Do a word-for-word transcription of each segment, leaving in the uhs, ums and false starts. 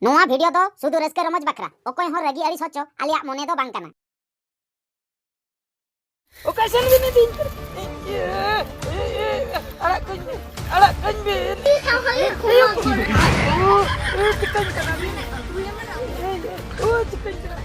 ᱱᱚᱣᱟ ᱵᱷᱤᱰᱤᱭᱳ ᱫᱚ ᱥᱩᱫᱷᱩ ᱨᱟᱹᱥᱠᱟᱹ ᱨᱚᱢᱚᱡᱽ ᱵᱟᱠᱷᱨᱟ, ᱚᱠᱚᱭ ᱦᱚᱸ ᱨᱟᱹᱜᱤ ᱟᱹᱲᱤᱥ ᱦᱚᱪᱚ ᱟᱞᱮᱭᱟᱜ ᱢᱚᱱᱮ ᱫᱚ ᱵᱟᱝ ᱠᱟᱱᱟ᱾ ᱚᱠᱟ ᱥᱮᱱ ᱵᱤᱱ ᱤᱫᱤᱧ ᱠᱟᱱᱟ? ᱟᱲᱟᱜ ᱠᱟᱹᱧ ᱵᱤᱱ, ᱟᱲᱟᱜ ᱠᱟᱹᱧ ᱵᱤᱱ᱾ ᱪᱤᱠᱟᱹᱧ ᱠᱟᱱᱟ ᱵᱤᱱ? ᱪᱤᱠᱟᱹᱧ ᱠᱟᱱᱟ?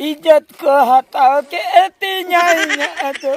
ᱤᱡᱽᱡᱚᱛ ᱠᱚ ᱦᱟᱛᱟᱣ ᱠᱮᱫ ᱛᱤᱧᱟ ᱤᱧᱟᱹᱜ ᱫᱚ᱾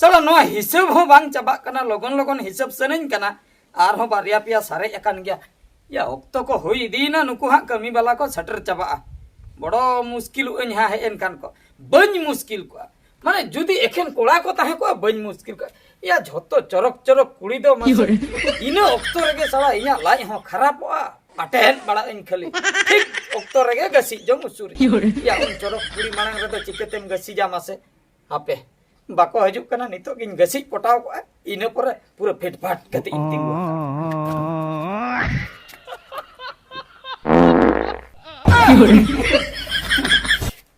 ᱥᱟᱞᱟ, ᱱᱚᱣᱟ ᱦᱤᱥᱟᱹᱵ ᱦᱚᱸ ᱵᱟᱝ ᱪᱟᱵᱟᱜ ᱠᱟᱱᱟ, ᱞᱚᱜᱚᱱ ᱞᱚᱜᱚᱱ ᱦᱤᱥᱟᱹᱵ ᱥᱟᱱᱟᱧ ᱠᱟᱱᱟ᱾ ᱟᱨᱦᱚᱸ ᱵᱟᱨᱭᱟ ᱯᱮᱭᱟ ᱥᱟᱨᱮᱡ ᱟᱠᱟᱱ ᱜᱮᱭᱟ᱾ ᱭᱟ, ᱚᱠᱛᱚ ᱠᱚ ᱦᱩᱭ ᱤᱫᱤᱭᱮᱱᱟ, ᱱᱩᱠᱩ ᱦᱟᱸᱜ ᱠᱟᱹᱢᱤ ᱵᱟᱞᱟ ᱠᱚ ᱥᱮᱴᱮᱨ ᱪᱟᱵᱟᱜᱼᱟ᱾ ᱵᱚᱲᱚ ᱢᱩᱥᱠᱤᱞᱚᱜ ᱟᱹᱧ ᱦᱟᱸᱜ, ᱦᱮᱡ ᱮᱱ ᱠᱷᱟᱱ ᱠᱚ᱾ ᱵᱟᱹᱧ ᱢᱩᱥᱠᱤᱞ ᱠᱚᱜᱼᱟ, ᱢᱟᱱᱮ ᱡᱩᱫᱤ ᱮᱠᱷᱮᱱ ᱠᱚᱲᱟ ᱠᱚ ᱛᱟᱦᱮᱸ ᱠᱚᱜᱼᱟ, ᱵᱟᱹᱧ ᱢᱩᱥᱠᱤᱞ ᱠᱚᱜᱼᱟ᱾ ᱭᱟ, ᱡᱷᱚᱛᱚ ᱪᱚᱨᱚᱠ ᱪᱚᱨᱚᱠ ᱠᱩᱲᱤ ᱫᱚ ᱢᱟᱥᱮ ᱤᱱᱟᱹ ᱚᱠᱛᱚ ᱨᱮᱜᱮ ᱥᱟᱞᱟ ᱤᱧᱟᱹᱜ ᱞᱟᱡ ᱦᱚᱸ ᱠᱷᱟᱨᱟᱯᱚᱜᱼᱟ, ᱯᱟᱴᱮᱫ ᱵᱟᱲᱟᱜ ᱟᱹᱧ ᱠᱷᱟᱹᱞᱤ᱾ ᱴᱷᱤᱠ ᱚᱠᱛᱚ ᱨᱮᱜᱮ ᱜᱟᱹᱥᱤᱡ ᱡᱚᱢ ᱩᱥᱩᱨᱤᱧ᱾ ᱭᱟ, ᱩᱱ ᱪᱚᱨᱚᱠ ᱠᱩᱲᱤ ᱢᱟᱲᱟᱝ ᱨᱮᱫᱚ ᱪᱤᱠᱟᱹᱛᱮᱢ ᱜᱟᱹᱥᱤᱡᱟ ᱢᱟᱥᱮ? ᱦᱟᱯᱮ, ᱵᱟᱠᱚ ᱦᱤᱡᱩᱜ ᱠᱟᱱᱟ, ᱱᱤᱛᱚᱜ ᱜᱤᱧ ᱜᱟᱹᱥᱤᱡ ᱯᱚᱴᱟᱣ ᱠᱚᱜᱼᱟ, ᱤᱱᱟᱹ ᱯᱚᱨᱮ ᱯᱩᱨᱟᱹ ᱯᱷᱤᱴ ᱯᱷᱟᱴ ᱠᱟᱛᱮ ᱤᱧ ᱛᱤᱸᱜᱩ᱾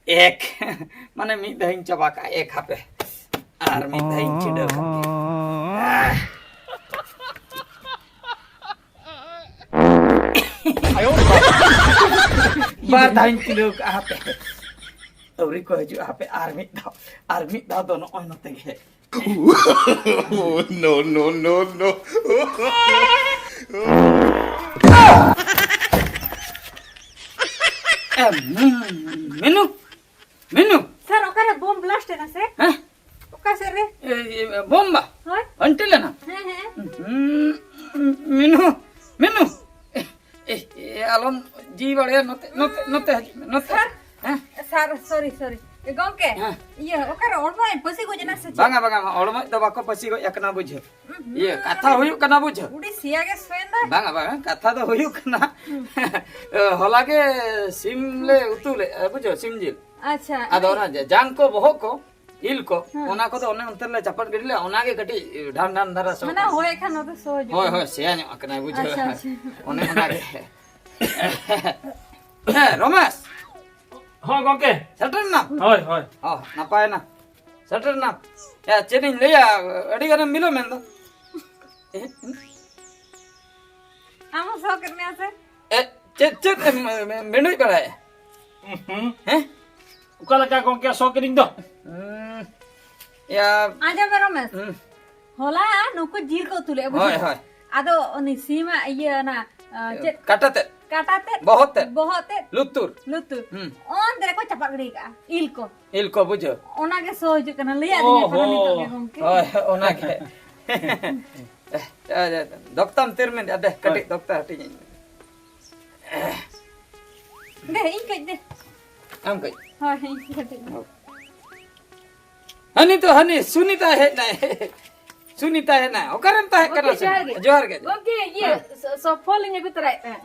ᱮᱠ, ᱢᱟᱱᱮ ᱢᱤᱫ ᱫᱷᱟᱣ ᱤᱧ ᱪᱟᱵᱟ ᱠᱟᱜᱼᱟ, ᱮᱠ ᱦᱟᱯᱮ, ᱟᱨ ᱢᱤᱫ ᱫᱷᱟᱣ ᱤᱧ ᱪᱷᱤᱰᱟᱹᱣ ᱠᱟᱜ ᱜᱮ᱾ ᱟᱦ᱾ ᱵᱟᱨ ᱫᱷᱟᱣ ᱤᱧ ᱪᱷᱤᱰᱟᱹᱣ ᱠᱟᱜᱼᱟ, ᱦᱟᱯᱮ᱾ ᱟᱹᱣᱨᱤ ᱠᱚ ᱦᱤᱡᱩᱜᱼᱟ, ᱦᱟᱯᱮ ᱟᱨ ᱢᱤᱫ ᱫᱷᱟᱣ, ᱟᱨ ᱢᱤᱫ ᱫᱷᱟᱣ ᱫᱚ ᱱᱚᱜᱼᱚᱭ ᱱᱚᱛᱮ ᱜᱮ᱾ No, no, no, no. ᱮ, ᱢᱤᱱᱩ, ᱢᱤᱱᱩ᱾ ᱥᱟᱨ, ᱚᱠᱟᱨᱮ ᱵᱳᱢ ᱵᱞᱟᱥᱴ ᱮᱱᱟ ᱥᱮ? ᱦᱮᱸ? ᱚᱠᱟ ᱥᱮᱫ ᱨᱮ? ᱮ, ᱮ, ᱵᱳᱢ ᱵᱟ? ᱦᱳᱭ᱾ ᱚᱱᱴᱤ ᱞᱮᱱᱟ? ᱦᱮᱸ, ᱦᱮᱸ᱾ ᱦᱩᱸ, ᱢᱤᱱᱩ, ᱢᱤᱱᱩ᱾ ᱮ, ᱮ, ᱮ, ᱟᱞᱚᱢ ᱡᱤᱣᱤ ᱵᱟᱲᱟᱭᱟ, ᱱᱚᱛᱮ, ᱱᱚᱛᱮ, ᱱᱚᱛᱮ ᱦᱤᱡᱩᱜ ᱢᱮ, ᱱᱚᱛᱮ᱾ ᱥᱟᱨ᱾ ᱦᱮᱸ? ᱥᱟᱨ, sorry, sorry᱾ ᱮ, ᱜᱚᱢᱠᱮ, ᱦᱮᱸ᱾ ᱤᱭᱟᱹ, ᱚᱠᱟᱨᱮ ᱦᱚᱲᱢᱚᱭ ᱯᱟᱹᱥᱤ ᱜᱚᱡ ᱮᱱᱟ ᱥᱮ ᱪᱮᱫ? ᱵᱟᱝᱟ, ᱵᱟᱝᱟ, ᱦᱚᱲᱢᱚ ᱫᱚ ᱵᱟᱠᱚ ᱯᱟᱹᱥᱤ ᱜᱚᱡ ᱟᱠᱟᱱᱟ, ᱵᱩᱡᱷᱟᱹᱣ᱾ ᱩᱸᱦᱩᱸ᱾ ᱤᱭᱟᱹ, ᱠᱟᱛᱷᱟ ᱦᱩᱭᱩᱜ ᱠᱟᱱᱟ, ᱵᱩᱡᱷᱟᱹᱣ᱾ ᱩᱰᱤ ᱥᱮᱭᱟ ᱜᱮ ᱥᱚᱭᱮᱱ ᱫᱚ᱾ ᱵᱟᱝᱟ, ᱵᱟᱝᱟ, ᱠᱟᱛᱷᱟ ᱫᱚ ᱦᱩᱭᱩᱜ ᱠᱟᱱᱟ, ᱦᱩᱸ᱾ ᱦᱚᱞᱟ ᱜᱮ ᱥᱤᱢ ᱞᱮ ᱩᱛᱩ ᱞᱮᱫᱼᱟ, ᱵᱩᱡᱷᱟᱹᱣ, ᱥᱤᱢ ᱡᱤᱞ᱾ ᱟᱪᱪᱷᱟ, ᱟᱫᱚ ᱟᱹᱰᱤ ᱚᱱᱟ ᱡᱟ-, ᱡᱟᱝ ᱠᱚ, ᱵᱚᱦᱚᱜ ᱠᱚ, ᱤᱞ ᱠᱚ, ᱦᱮᱸ᱾ ᱚᱱᱟ ᱠᱚᱫᱚ ᱚᱱᱮ ᱚᱱᱛᱮ ᱨᱮᱞᱮ ᱪᱟᱯᱟᱫ ᱜᱤᱰᱤ ᱞᱮᱫᱼᱟ, ᱚᱱᱟ ᱜᱮ ᱠᱟᱹᱴᱤᱡ ᱰᱷᱟᱱ ᱰᱷᱟᱱ ᱫᱷᱟᱨᱟ ᱥᱚ ᱢᱟᱱᱮ ᱠᱟᱱᱟ᱾ ᱦᱚᱭ ᱠᱷᱟᱱ ᱱᱚᱛᱮ ᱥᱚ ᱦᱤᱡᱩᱜ ᱦᱳᱭ, ᱠᱟᱱᱟ᱾ ᱦᱳᱭ, ᱥᱮᱭᱟ ᱧᱚᱜ ᱟᱠᱟᱱᱟ, ᱵᱩᱡᱷᱟᱹᱣ᱾ ᱟᱪᱪᱷᱟ, ᱟᱪᱪᱷᱟ᱾ ᱚᱱᱮ ᱚᱱᱟ ᱜᱮ᱾ ᱦᱮᱸ, ᱨᱚᱢᱮᱥ᱾ ᱦᱚᱸ, ᱜᱚᱝᱠᱮ᱾ ᱥᱮᱴᱮᱨ ᱮᱱᱟᱢ? ᱦᱳᱭ, ᱦᱳᱭ᱾ ᱚ, ᱱᱟᱯᱟᱭ ᱮᱱᱟ᱾ ᱥᱮᱴᱮᱨ ᱮᱱᱟᱢ? ᱮ, ᱪᱮᱫ ᱤᱧ ᱞᱟᱹᱭᱟ, ᱟᱹᱰᱤ ᱜᱟᱱᱮᱢ ᱵᱤᱞᱚᱢ ᱮᱱ ᱫᱚ᱾ ᱟᱢ ᱦᱚᱸ ᱥᱚ ᱠᱮᱫ ᱢᱮᱭᱟ ᱥᱮ? ᱮ, ᱪᱮᱫ, ᱪᱮᱫ ᱮᱢ, ᱮᱢ, ᱮᱢ ᱵᱮᱸᱰᱩᱡ ᱵᱟᱲᱟᱭᱮᱫᱼᱟ? ᱩᱸᱦᱩᱸ᱾ ᱦᱮᱸ? ᱚᱠᱟ ᱞᱮᱠᱟ ᱜᱚᱝᱠᱮ ᱥᱚ ᱠᱤᱫᱤᱧ ᱫᱚ? ᱩᱸ, ᱭᱟ᱾ ᱟᱸᱡᱚᱢ ᱢᱮ ᱨᱚᱢᱮᱥ᱾ ᱩᱸ᱾ ᱦᱚᱞᱟ ᱱᱩᱠᱩ ᱡᱤᱞ ᱠᱚ ᱩᱛᱩ ᱞᱮᱫᱼᱟ, ᱵᱩᱡᱷᱟᱹᱣ? ᱦᱳᱭ, ᱦᱳᱭ᱾ ᱟᱫᱚ ᱩᱱᱤ ᱥᱤᱢᱟᱜ ᱤᱭᱟᱹ ᱚᱱᱟ, ᱟ, ᱪᱮᱫ? ᱠᱟᱴᱟ ᱛᱮᱫ᱾ ᱠᱟᱴᱟ ᱛᱮᱫ᱾ ᱵᱚᱦᱚᱜ ᱛᱮᱫ᱾ ᱵᱚᱦᱚᱜ ᱛᱮᱫ᱾ ᱞᱩᱛᱩᱨ᱾ ᱞᱩᱛᱩᱨ᱾ ᱦᱩᱸ᱾ ᱚᱱᱛᱮ ᱨᱮᱠᱚ ᱪᱟᱯᱟᱫ ᱜᱤᱰᱤ ᱠᱟᱜᱼᱟ, ᱤᱞ ᱠᱚ᱾ ᱤᱞ ᱠᱚ ᱵᱩᱡᱷᱟᱹᱣ᱾ ᱚᱱᱟ ᱜᱮ ᱥᱚ ᱦᱤᱡᱩᱜ ᱠᱟᱱᱟ, ᱞᱟᱹᱭᱟᱫ ᱫᱤᱧᱟ ᱠᱟᱱᱟ ᱚᱦᱚ᱾ ᱱᱤᱛᱚᱜ ᱜᱮ ᱜᱚᱝᱠᱮ᱾ ᱦᱳᱭ, ᱚᱱᱟ ᱜᱮ᱾ ᱮ, ᱮ, ᱫᱚᱠᱛᱟᱢ ᱛᱤᱨ ᱢᱮᱱ, ᱟᱫᱮ, ᱠᱟᱹᱴᱤᱡ ᱦᱳᱭ᱾ ᱫᱚᱠᱛᱟ ᱦᱟᱹᱴᱤᱧ ᱟᱹᱧ ᱢᱮ᱾ ᱫᱮ, ᱤᱧ ᱠᱟᱹᱡ ᱫᱮ᱾ ᱟᱢ ᱠᱟᱹᱡ᱾ ᱦᱳᱭ, ᱤᱧ ᱠᱟᱹᱴᱤᱡ ᱫᱮ᱾ ᱦᱳᱭ᱾ ᱦᱟᱹᱱᱤ ᱛᱚ ᱦᱟᱹᱱᱤ ᱥᱩᱱᱤᱛᱟ ᱦᱮᱡ ᱱᱟᱭ᱾ ᱥᱩᱱᱤᱛᱟ ᱦᱮᱡ ᱱᱟᱭ᱾ ᱚᱠᱟᱨᱮᱢ ᱛᱟᱦᱮᱸ ᱠᱟᱱᱟ ᱜᱚᱢᱠᱮ, ᱥᱩᱱᱤᱛᱟ? ᱡᱚᱦᱟᱨ ᱜᱮ᱾ ᱡᱚᱦᱟᱨ ᱜᱮ᱾ ᱜᱚᱢᱠᱮ, ᱤᱭᱟᱹ, ᱦᱮᱸ᱾ ᱥᱚ-, ᱥᱚᱯᱷᱚᱞ ᱤᱧ ᱟᱹᱜᱩ ᱛᱚᱨᱟᱭᱮᱫ ᱛᱟᱦᱮᱸᱫ᱾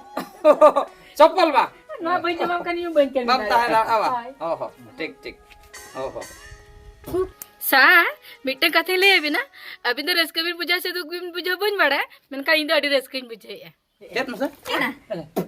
ᱥᱚᱯᱷᱚᱞ ᱵᱟ? ᱱᱚᱣᱟ ᱵᱟᱹᱧ ᱧᱟᱢᱟᱢ ᱠᱷᱟᱱ ᱤᱧ ᱦᱚᱸ ᱵᱟᱹᱧ ᱠᱟᱹᱢᱤ ᱵᱟᱢ ᱛᱟᱦᱮᱸ ᱫᱟᱲᱮᱭᱟᱜᱼᱟ᱾ ᱫᱟᱲᱮᱭᱟᱜᱼᱟ ᱵᱟ? ᱦᱳᱭ᱾ ᱚ ᱦᱚᱸ, ᱴᱷᱤᱠ, ᱴᱷᱤᱠ᱾ ᱚ ᱦᱚᱸ᱾ ᱥᱟᱨ, ᱢᱤᱫᱴᱟᱝ ᱠᱟᱛᱷᱟᱧ ᱞᱟᱹᱭ ᱟᱵᱤᱱᱟ᱾ ᱟᱹᱵᱤᱱ ᱫᱚ ᱨᱟᱹᱥᱠᱟᱹ ᱵᱤᱱ ᱵᱩᱡᱷᱟᱹᱣᱟ ᱥᱮ ᱫᱩᱠ ᱵᱤᱱ ᱵᱩᱡᱷᱟᱹᱣᱟ ᱵᱟᱹᱧ ᱵᱟᱲᱟᱭᱟ, ᱢᱮᱱᱠᱷᱟᱱ ᱤᱧ ᱫᱚ ᱟᱹᱰᱤ ᱨᱟᱹᱥᱠᱟᱹᱧ ᱵᱩᱡᱷᱟᱹᱣᱮᱫᱼᱟ᱾ ᱪᱮᱫ ᱢᱟᱥᱮ?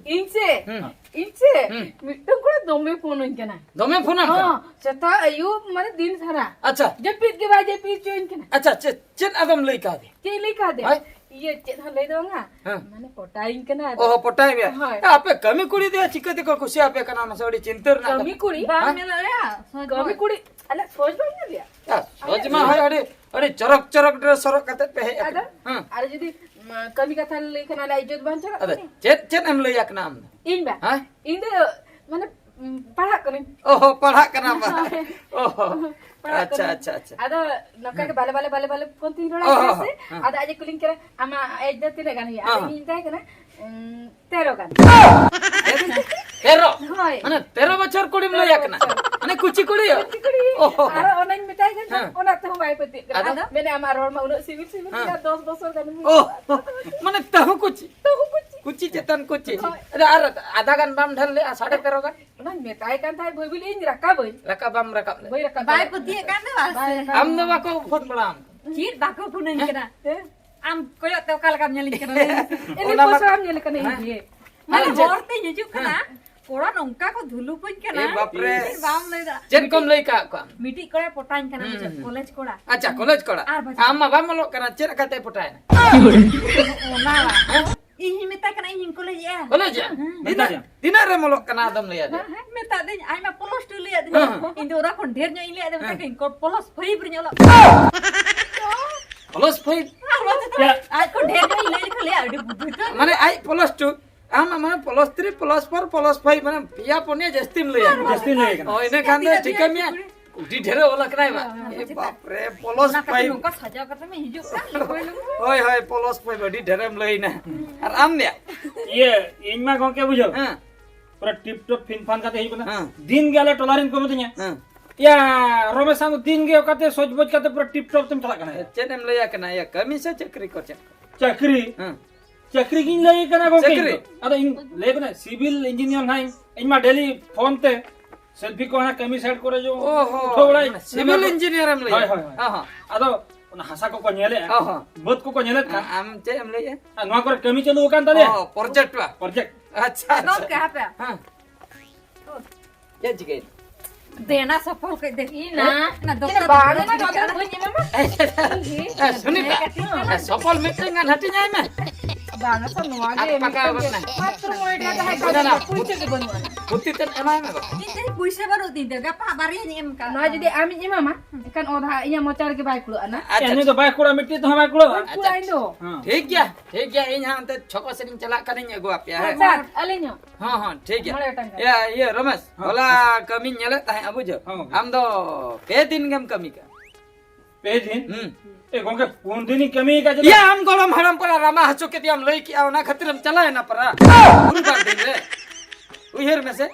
ᱤᱧ ᱥᱮ, ᱦᱩᱸ᱾ ᱤᱧ ᱥᱮ, ᱦᱩᱸ᱾ ᱢᱤᱫᱴᱟᱝ ᱠᱚᱲᱟ ᱫᱚᱢᱮ ᱯᱷᱳᱱ ᱟᱹᱧ ᱠᱟᱱᱟ᱾ ᱫᱚᱢᱮ ᱯᱷᱳᱱ ᱟᱢ ᱠᱟᱱᱟ? ᱦᱚᱸ, ᱥᱮᱛᱟᱜ ᱟᱹᱭᱩᱵ ᱢᱟᱱᱮ ᱫᱤᱱ ᱥᱟᱨᱟ᱾ ᱟᱪᱪᱷᱟ᱾ ᱡᱟᱹᱯᱤᱫ ᱜᱮ ᱵᱟᱭ ᱡᱟᱹᱯᱤᱫ ᱦᱚᱪᱚᱧ ᱠᱟᱱᱟ᱾ ᱟᱪᱪᱷᱟ, ᱪᱮᱫ, ᱪᱮᱫ ᱟᱫᱚᱢ ᱞᱟᱹᱭ ᱠᱟᱣᱫᱮᱭᱟ? ᱪᱮᱫ ᱤᱧ ᱞᱟᱹᱭ ᱠᱟᱣᱫᱮᱭᱟ? ᱦᱳᱭ᱾ ᱤᱭᱟᱹ, ᱪᱮᱫ ᱦᱚᱸ ᱞᱟᱹᱭ ᱫᱚ ᱵᱟᱝᱟ᱾ ᱦᱮᱸ᱾ ᱢᱟᱱᱮ ᱯᱚᱴᱟᱭᱤᱧ ᱠᱟᱱᱟ ᱟᱫᱚ᱾ ᱚ, ᱯᱚᱴᱟᱭ ᱢᱮᱭᱟ᱾ ᱦᱳᱭ᱾ ᱮ, ᱟᱯᱮ ᱠᱟᱹᱢᱤ ᱠᱩᱲᱤ ᱫᱚ ᱪᱤᱠᱟᱹ ᱛᱮᱠᱚ ᱠᱩᱥᱤᱭᱟᱯᱮ ᱠᱟᱱᱟ? ᱢᱟᱥᱮ ᱟᱹᱰᱤ ᱪᱤᱱᱛᱟᱹ ᱨᱮᱱᱟᱜ ᱠᱟᱹᱢᱤ ᱠᱟᱛᱷᱟ᱾ ᱠᱩᱲᱤ? ᱵᱟᱝ ᱦᱮᱸ? ᱧᱮᱞᱚᱜ ᱨᱮᱭᱟ, ᱥᱚᱡᱽ ᱠᱟᱹᱢᱤ ᱵᱚᱡᱽ᱾ ᱠᱩᱲᱤ, ᱟᱞᱮ ᱥᱚᱡᱽ ᱵᱟᱝ ᱧᱮᱞ ᱨᱮᱭᱟ᱾ ᱮ, ᱥᱚᱡᱽ ᱢᱟ ᱦᱳᱭ, ᱟᱹᱰᱤ, ᱟᱹᱰᱤ ᱪᱚᱨᱚᱠ ᱪᱚᱨᱚᱠ ᱰᱨᱮᱥ ᱦᱚᱨᱚᱜ ᱠᱟᱛᱮ ᱯᱮ ᱦᱮᱡ ᱟᱫᱚ? ᱟᱠᱟᱱᱟ᱾ ᱦᱮᱸ᱾ ᱟᱨ ᱡᱩᱫᱤ, ᱢᱟ, ᱠᱟᱹᱢᱤ ᱠᱟᱛᱷᱟ ᱞᱟᱹᱭ ᱠᱷᱟᱱ ᱟᱞᱮ ᱤᱡᱽᱡᱚᱛ ᱵᱟᱝ ᱪᱟᱞᱟᱜ ᱟᱫᱚ ᱛᱟᱞᱮᱭᱟ? ᱪᱮᱫ, ᱪᱮᱫ ᱮᱢ ᱞᱟᱹᱭ ᱟᱠᱟᱱᱟ ᱟᱢ ᱫᱚ? ᱤᱧ ᱵᱟ? ᱦᱮᱸ? ᱤᱧ ᱫᱚ, ᱢᱟᱱᱮ, ᱩᱢ, ᱯᱟᱲᱦᱟᱜ ᱠᱟᱹᱱᱟᱹᱧ᱾ ᱚᱦᱚ, ᱯᱟᱲᱦᱟᱜ ᱠᱟᱱᱟᱢ ᱵᱟ? ᱦᱳᱭ᱾ ᱚᱦᱚ᱾ ᱯᱟᱲᱦᱟᱜ ᱟᱪᱪᱷᱟ, ᱠᱟᱹᱱᱟᱹᱧ᱾ ᱟᱪᱪᱷᱟ, ᱟᱪᱪᱷᱟ᱾ ᱟᱫᱚ ᱱᱚᱝᱠᱟ ᱜᱮ ᱦᱩᱸ᱾ ᱵᱟᱞᱮ, ᱵᱟᱞᱮ, ᱵᱟᱞᱮ, ᱵᱟᱞᱮ ᱯᱷᱳᱱ ᱛᱤᱧ ᱨᱚᱲᱟᱭ ᱚᱦᱚ, ᱠᱟᱱᱟ ᱥᱮ, ᱦᱮᱸ᱾ ᱟᱫᱚ ᱟᱡ ᱮ ᱠᱩᱞᱤᱧ ᱠᱟᱱᱟ, "ᱟᱢᱟᱜ age ᱫᱚ ᱛᱤᱱᱟᱹᱜ ᱜᱟᱱ ᱦᱩᱭᱩᱜᱼᱟ?" ᱦᱮᱸ᱾ ᱟᱫᱚ ᱤᱧ ᱢᱮᱛᱟᱭ ᱠᱟᱱᱟ, ᱩᱸ, ᱛᱮᱨᱚ ᱜᱟᱱ᱾ ᱛᱮᱨᱚ? ᱦᱳᱭ᱾ ᱢᱟᱱᱮ ᱛᱮᱨᱚ ᱵᱚᱪᱷᱚᱨ ᱠᱩᱲᱤᱢ ᱞᱟᱹᱭ ᱟᱠᱟᱱᱟ? ᱛᱮᱨᱚ ᱵᱚᱪᱷᱚᱨ᱾ ᱢᱟᱱᱮ ᱠᱩᱪᱤ ᱠᱩᱲᱤ? ᱠᱩᱪᱤ ᱠᱩᱲᱤ᱾ ᱚᱦᱚ᱾ ᱟᱨᱚ ᱚᱱᱟᱧ ᱢᱮᱛᱟᱭ ᱠᱟᱱᱟ, ᱦᱮᱸ᱾ ᱚᱱᱟ ᱛᱮᱦᱚᱸ ᱵᱟᱭ ᱯᱟᱹᱛᱭᱟᱹᱜ ᱠᱟᱱᱟ᱾ ᱟᱫᱚ? ᱢᱮᱱᱮ, "ᱟᱢᱟᱜ ᱨᱚᱲ ᱢᱟ ᱩᱱᱟᱹᱜ ᱥᱤᱵᱤᱞ ᱥᱤᱵᱤᱞ ᱦᱮᱸ᱾ ᱜᱮᱭᱟ, ᱫᱚᱥ ᱵᱚᱪᱷᱚᱨ ᱜᱟᱱᱮᱢ ᱦᱩᱭᱩᱜᱼᱟ᱾ ᱚ, ᱢᱟᱱᱮ ᱛᱟᱹᱦᱩ ᱠᱩᱪᱤ? ᱛᱟᱹᱦᱩ ᱠᱩᱪᱤ?" ᱠᱩᱪᱤ ᱪᱮᱛᱟᱱ ᱠᱩᱪᱤ᱾ ᱦᱳᱭ᱾ ᱟᱫᱚ ᱟᱨ ᱟᱫᱷᱟ ᱜᱟᱱ ᱵᱟᱢ ᱰᱷᱮᱨ ᱞᱮᱜᱼᱟ, ᱥᱟᱲᱮ ᱛᱮᱨᱚ ᱜᱟᱱ? ᱚᱱᱟᱧ ᱢᱮᱛᱟᱭ ᱠᱟᱱ ᱛᱟᱦᱮᱸᱫ, ᱵᱟᱹᱭ ᱵᱟᱹᱭ ᱤᱧ ᱨᱟᱠᱟᱵᱟᱹᱧ᱾ ᱨᱟᱠᱟᱵ ᱵᱟᱢ ᱨᱟᱠᱟᱵ ᱞᱮᱫ? ᱵᱟᱹᱧ ᱨᱟᱠᱟᱵ ᱵᱟᱭ ᱫᱟᱲᱮᱭᱟᱜ ᱯᱟᱹᱛᱭᱟᱹᱜ ᱠᱟᱱᱟ᱾ ᱠᱟᱱ ᱫᱚ ᱵᱟᱥ᱾ ᱵᱟᱭ, ᱵᱟᱭ᱾ ᱟᱢ ᱫᱚ ᱵᱟᱠᱚ ᱯᱷᱳᱱ ᱵᱟᱲᱟ ᱟᱢ ᱠᱟᱱᱟ? ᱪᱮᱫ ᱵᱟᱠᱚ ᱯᱷᱳᱱᱟᱹᱧ ᱠᱟᱱᱟ? ᱦᱮᱸ? ᱟᱢ ᱠᱚᱭᱚᱜ ᱛᱮ ᱚᱠᱟ ᱞᱮᱠᱟᱢ ᱧᱮᱞᱤᱧ ᱠᱟᱱᱟ, ᱞᱟᱹᱭ ᱢᱮᱥᱮ? ᱮ, ᱚᱱᱟ ᱱᱤᱯᱚᱥ ᱢᱟ ᱚᱲᱟᱜ ᱮᱢ ᱧᱮᱞ ᱠᱟᱱᱟ, ᱦᱮᱸ᱾ ᱤᱧ ᱜᱮ᱾ ᱢᱟᱱᱮ ᱟᱨ ᱪᱮᱫ? ᱦᱚᱨ ᱛᱮᱧ ᱦᱤᱡᱩᱜ ᱠᱟᱱᱟ, ᱦᱮᱸ᱾ ᱠᱚᱲᱟ ᱱᱚᱝᱠᱟ ᱠᱚ ᱫᱷᱩᱞᱩᱯᱟᱹᱧ ᱠᱟᱱᱟ᱾ ᱮ ᱵᱟᱯ ᱨᱮ᱾ ᱪᱮᱫ ᱵᱟᱢ ᱞᱟᱹᱭ ᱫᱟ᱾ ᱪᱮᱫ ᱠᱚᱢ ᱞᱟᱹᱭ ᱠᱟᱜ ᱠᱚᱣᱟ? ᱢᱤᱫᱴᱤᱡ ᱠᱚᱲᱟᱭ ᱯᱚᱴᱟᱧ ᱠᱟᱱᱟ, ᱦᱩᱸ, ᱵᱩᱡᱷᱟᱹᱣ, ᱦᱩᱸ᱾ ᱠᱚᱞᱮᱡᱽ ᱠᱚᱲᱟ᱾ ᱟᱪᱪᱷᱟ, ᱠᱚᱞᱮᱡᱽ ᱠᱚᱲᱟ᱾ ᱟᱨ ᱵᱟᱪᱷᱟ᱾ ᱟᱢ ᱢᱟ ᱵᱟᱢ ᱚᱞᱚᱜ ᱠᱟᱱᱟ, ᱪᱮᱫ ᱞᱮᱠᱟᱛᱮ ᱯᱚᱴᱟᱭᱮᱱᱟ? ᱚᱱᱟ ᱵᱟ᱾ ᱦᱮᱸ? ᱤᱧ ᱦᱚᱸᱧ ᱢᱮᱛᱟᱭ ᱠᱟᱱᱟ, ᱤᱧ ᱦᱚᱸᱧ ᱠᱚᱞᱮᱡᱮᱜᱼᱟ᱾ ᱠᱚᱞᱮᱡᱮᱜᱼᱟ? ᱦᱮᱸ᱾ ᱛᱤᱱᱟᱹᱜ, ᱛᱤᱱᱟᱹᱜ ᱨᱮᱢ ᱚᱞᱚᱜ ᱠᱟᱱᱟ ᱟᱫᱚᱢ ᱞᱟᱹᱭᱟ ᱫᱮ? ᱦᱮᱸ, ᱦᱮᱸ, ᱢᱮᱛᱟᱫ ᱫᱟᱹᱧ, ᱟᱡ ᱢᱟ ᱯᱞᱟᱥ ᱴᱩ ᱞᱟᱹᱭᱟᱫ ᱫᱤᱧᱟ᱾ ᱦᱮᱸ᱾ ᱤᱧ ᱫᱚ ᱚᱱᱟ ᱠᱷᱚᱱ ᱰᱷᱮᱨ ᱧᱚᱜ ᱤᱧ ᱞᱟᱹᱭᱟᱫ ᱫᱮ, ᱢᱮᱛᱟᱭ ᱦᱮᱸ᱾ ᱠᱟᱹᱱᱟᱹᱧ, ᱠᱚ-, ᱯᱞᱟᱥ ᱯᱷᱟᱭᱤᱵᱷ ᱨᱤᱧ ᱚᱞᱚᱜ ᱠᱟᱱᱟ᱾ Plus five? ᱟᱨ ᱵᱟᱝ ᱫᱚ ᱪᱮᱫ? ᱟᱡ ᱠᱷᱚᱱ ᱰᱷᱮᱨ ᱧᱚᱜ ᱤᱧ ᱞᱟᱹᱭ ᱞᱮᱠᱷᱟᱱ ᱞᱟᱹᱭᱟ, "ᱟᱹᱰᱤ ᱵᱩᱫᱷᱤ ᱛᱟᱢ᱾" ᱢᱟᱱᱮ ᱟᱡ ᱯᱞᱟᱥ ᱴᱩ, ᱟᱢ ᱢᱟᱱᱮ plus three, plus four, plus five, ᱢᱟᱱᱮ ᱯᱮᱭᱟ ᱯᱩᱱᱭᱟ ᱡᱟᱹᱥᱛᱤᱢ ᱞᱟᱹᱭᱟ᱾ ᱡᱟᱹᱥᱛᱤᱧ ᱞᱟᱹᱭ ᱠᱟᱱᱟ᱾ ᱚ, ᱤᱱᱟᱹ ᱠᱷᱟᱱ ᱫᱚ ᱛᱤᱱᱟᱹᱜ ᱴᱷᱤᱠᱟᱹ ᱢᱮᱭᱟ᱾ ᱟᱹᱰᱤ ᱰᱷᱮᱨᱮ ᱚᱞ ᱟᱠᱟᱱᱟᱭ ᱵᱟ᱾ ᱦᱮᱸ, ᱦᱮᱸ, ᱮ ᱪᱮᱫᱟᱜ? ᱵᱟᱯ ᱨᱮ, ᱯᱞᱟᱥ ᱚᱱᱟ ᱠᱷᱟᱹᱛᱤᱨ ᱯᱷᱟᱭᱤᱵᱷ᱾ ᱱᱚᱝᱠᱟ ᱥᱟᱡᱟᱣ ᱠᱟᱛᱮ ᱢᱟ ᱦᱤᱡᱩᱜ ᱠᱟᱱ, ᱞᱤᱠᱷᱚᱭ ᱞᱩᱢᱩ᱾ ᱦᱳᱭ, ᱦᱳᱭ, ᱯᱞᱟᱥ ᱯᱷᱟᱭᱤᱵᱷ, ᱟᱹᱰᱤ ᱰᱷᱮᱨᱮᱢ ᱞᱟᱹᱭᱱᱟ᱾ ᱟᱨ ᱟᱢ ᱫᱚᱭᱟ? ᱤᱭᱟᱹ, ᱤᱧ ᱢᱟ ᱜᱚᱝᱠᱮ ᱵᱩᱡᱷᱟᱹᱣ᱾ ᱦᱮᱸ᱾ ᱯᱩᱨᱟᱹ ᱴᱤᱯ ᱴᱚᱯ ᱯᱷᱤᱱ ᱯᱷᱟᱱ ᱠᱟᱛᱮ ᱦᱤᱡᱩᱜ ᱠᱟᱱᱟ᱾ ᱦᱮᱸ᱾ ᱫᱤᱱ ᱜᱮ ᱟᱞᱮ ᱴᱚᱞᱟ ᱨᱮᱱ ᱠᱚ ᱢᱤᱛᱟᱹᱧᱟ, ᱦᱮᱸ᱾ "ᱭᱟ, ᱨᱚᱢᱮᱥ, ᱟᱢ ᱫᱚ ᱫᱤᱱ ᱜᱮ ᱚᱠᱟᱛᱮ ᱥᱚᱡᱽ ᱵᱚᱡᱽ ᱠᱟᱛᱮ ᱯᱩᱨᱟᱹ ᱴᱤᱯ ᱴᱚᱯ ᱛᱮᱢ ᱪᱟᱞᱟᱜ ᱠᱟᱱᱟ?" ᱪᱮᱫ ᱮᱢ ᱞᱟᱹᱭᱟ ᱠᱟᱱᱟ, ᱭᱟ, ᱠᱟᱹᱢᱤ ᱥᱮ ᱪᱟᱹᱠᱨᱤ ᱠᱚ ᱪᱮᱫ ᱠᱚ? ᱪᱟᱹᱠᱨᱤ? ᱦᱮᱸ᱾ ᱪᱟᱹᱠᱨᱤ ᱜᱤᱧ ᱞᱟᱹᱭ ᱠᱟᱱᱟ ᱜᱚᱝᱠᱮ ᱪᱟᱹᱠᱨᱤ? ᱤᱧ ᱫᱚ᱾ ᱟᱫᱚ ᱤᱧ ᱞᱟᱹᱭ ᱠᱟᱱᱟ, ᱥᱤᱵᱤᱞ ᱤᱧᱡᱤᱱᱤᱭᱟᱨ ᱱᱟᱦᱟᱜ ᱤᱧ, ᱤᱧ ᱢᱟ ᱰᱮᱞᱤ ᱯᱷᱳᱱ ᱛᱮ ᱥᱮᱞᱯᱷᱤ ᱠᱚ ᱦᱟᱱᱟ ᱠᱟᱹᱢᱤ ᱥᱟᱭᱤᱰ ᱠᱚᱨᱮ ᱡᱚ ᱚ ᱦᱚᱸ, ᱩᱴᱷᱟᱹᱣ ᱵᱟᱲᱟᱭ᱾ ᱢᱟᱱᱮ ᱥᱤᱵᱤᱞ ᱤᱧᱡᱤᱱᱤᱭᱟᱨ ᱮᱢ ᱞᱟᱹᱭᱟ? ᱦᱳᱭ, ᱦᱳᱭ, ᱦᱳᱭ᱾ ᱦᱮᱸ, ᱦᱮᱸ᱾ ᱟᱫᱚ ᱚᱱᱟ ᱦᱟᱥᱟ ᱠᱚᱠᱚ ᱧᱮᱞᱮᱫᱼᱟ, ᱚ ᱦᱚᱸ᱾ ᱵᱟᱹᱫᱽ ᱠᱚᱠᱚ ᱧᱮᱞᱮᱫ ᱠᱷᱟᱱ᱾ ᱟᱢ ᱪᱮᱫ ᱮᱢ ᱞᱟᱹᱭᱮᱫᱼᱟ? ᱟᱨ ᱱᱚᱣᱟ ᱠᱚᱨᱮ ᱠᱟᱹᱢᱤ ᱪᱟᱹᱞᱩ ᱟᱠᱟᱱ ᱛᱟᱞᱮᱭᱟ᱾ ᱚ, project ᱵᱟ? Project᱾ ᱟᱪᱪᱷᱟ, ᱟᱪᱪᱷᱟ᱾ ᱜᱚᱢᱠᱮ, ᱦᱟᱯᱮ᱾ ᱦᱮᱸ᱾ ᱪᱮᱫ ᱪᱤᱠᱟᱹᱭᱮᱱᱟ? ᱫᱮᱱᱟ ᱥᱚᱯᱷᱚᱞ ᱠᱟᱹᱡ ᱫᱮ᱾ ᱤᱧ ᱱᱟ᱾ ᱦᱮᱸ? ᱚᱱᱟ ᱫᱚᱠᱛᱟ ᱵᱟᱝ, ᱫᱚᱠᱛᱟ ᱚᱱᱟ ᱫᱚ ᱫᱚᱠᱛᱟ ᱵᱟᱹᱧ ᱮᱢᱟᱢᱟ᱾ ᱮ, ᱥᱩᱱᱤᱛᱟ, ᱦᱮᱸ, ᱠᱟᱹᱴᱤᱡ ᱮ, ᱥᱚᱯᱷᱚᱞ ᱢᱤᱫᱴᱟᱝ ᱜᱟᱱ ᱦᱟᱹᱴᱤᱧ ᱟᱭ ᱢᱮ᱾ ᱵᱟᱝ, ᱟᱪᱪᱷᱟ, ᱱᱚᱣᱟ ᱟᱨ ᱜᱮ ᱯᱟᱠᱟ ᱢᱤᱫᱴᱟᱝ ᱜᱮ᱾ ᱜᱚᱫ ᱱᱟ᱾ ᱢᱟᱛᱨᱚ ᱢᱚᱬᱮ ᱴᱟᱠᱟ ᱛᱟᱦᱮᱸ ᱠᱟᱱᱟ, ᱯᱩᱭᱥᱟᱹ ᱜᱮ ᱵᱟᱹᱱᱩᱜ ᱟᱱᱟ᱾ ᱯᱩᱛᱤ ᱛᱮᱫ ᱮᱢᱟᱭ ᱢᱮ ᱜᱚ᱾ ᱤᱧ ᱴᱷᱮᱱ ᱯᱩᱭᱥᱟᱹ ᱵᱟᱹᱱᱩᱜ ᱛᱤᱧ ᱛᱮ, ᱜᱟᱯᱟ ᱵᱟᱨᱭᱟᱧ ᱮᱢ ᱠᱟᱜ ᱱᱚᱣᱟ ᱢᱮᱭᱟ᱾ ᱡᱩᱫᱤ ᱟᱢᱤᱧ ᱮᱢᱟᱢᱟ, ᱮᱱᱠᱷᱟᱱ ᱚᱫᱷᱟ ᱤᱧᱟᱹᱜ ᱢᱚᱪᱟ ᱨᱮᱜᱮ ᱵᱟᱭ ᱠᱩᱲᱟᱹᱜᱼᱟ ᱱᱟ᱾ ᱟᱪᱪᱷᱟ, ᱟᱪᱪᱷᱟ, ᱱᱩᱭ ᱫᱚ ᱟᱪᱪᱷᱟ᱾ ᱵᱟᱭ ᱠᱩᱲᱟᱹᱜᱼᱟ, ᱢᱤᱫᱴᱤᱡ ᱛᱮᱦᱚᱸ ᱵᱟᱭ ᱠᱩᱲᱟᱹᱜᱼᱟ᱾ ᱵᱟᱭ ᱠᱩᱲᱟᱹᱜᱼᱟ ᱤᱧ ᱫᱚ᱾ ᱦᱮᱸ᱾ ᱴᱷᱤᱠ ᱜᱮᱭᱟ, ᱴᱷᱤᱠ ᱜᱮᱭᱟ, ᱤᱧ ᱦᱟᱸᱜ ᱚᱱᱛᱮ ᱪᱷᱚᱠᱚ ᱥᱮᱫ ᱤᱧ ᱪᱟᱞᱟᱜ ᱠᱷᱟᱱᱤᱧ ᱟᱹᱜᱩ ᱟᱯᱮᱭᱟ, ᱦᱮᱸ? ᱟᱪᱪᱷᱟ, ᱟᱹᱞᱤᱧ ᱦᱚᱸ᱾ ᱦᱚᱸ, ᱦᱚᱸ, ᱴᱷᱤᱠ ᱜᱮᱭᱟ᱾ ᱢᱚᱬᱮ ᱴᱟᱠᱟ᱾ ᱤᱭᱟᱹ, ᱤᱭᱟᱹ, ᱨᱚᱢᱮᱥ, ᱦᱚᱸ᱾ ᱦᱚᱞᱟ ᱠᱟᱹᱢᱤᱧ ᱧᱮᱞᱮᱫ ᱛᱟᱦᱮᱸᱫ, ᱵᱩᱡᱷᱟᱹᱣ? ᱦᱚᱸ, ᱜᱚᱢᱠᱮ᱾ ᱟᱢ ᱫᱚ ᱯᱮ ᱫᱤᱱ ᱜᱮᱢ ᱠᱟᱹᱢᱤ ᱠᱟᱜᱼᱟ᱾ ᱯᱮ ᱫᱤᱱ? ᱦᱩᱸ᱾ ᱮ, ᱜᱚᱢᱠᱮ, ᱯᱩᱱ ᱫᱤᱱᱤᱧ ᱠᱟᱹᱢᱤ ᱠᱟᱜᱼᱟ, ᱪᱮᱫᱟᱜ? ᱤᱭᱟᱹ, ᱟᱢ ᱜᱚᱲᱚᱢ ᱦᱟᱲᱟᱢ ᱯᱟᱨᱟ ᱨᱟᱢᱟ ᱦᱟᱹᱥᱩ ᱠᱮᱫᱮᱭᱟᱢ ᱞᱟᱹᱭ ᱠᱮᱜᱼᱟ, ᱚᱱᱟ ᱠᱷᱟᱹᱛᱤᱨᱮᱢ ᱪᱟᱞᱟᱣᱮᱱᱟ ᱯᱟᱨᱟ᱾ ᱜᱩᱨᱩᱵᱟᱨ ᱫᱤᱱ ᱨᱮ᱾ ᱩᱭᱦᱟᱹᱨ ᱢᱮᱥᱮ᱾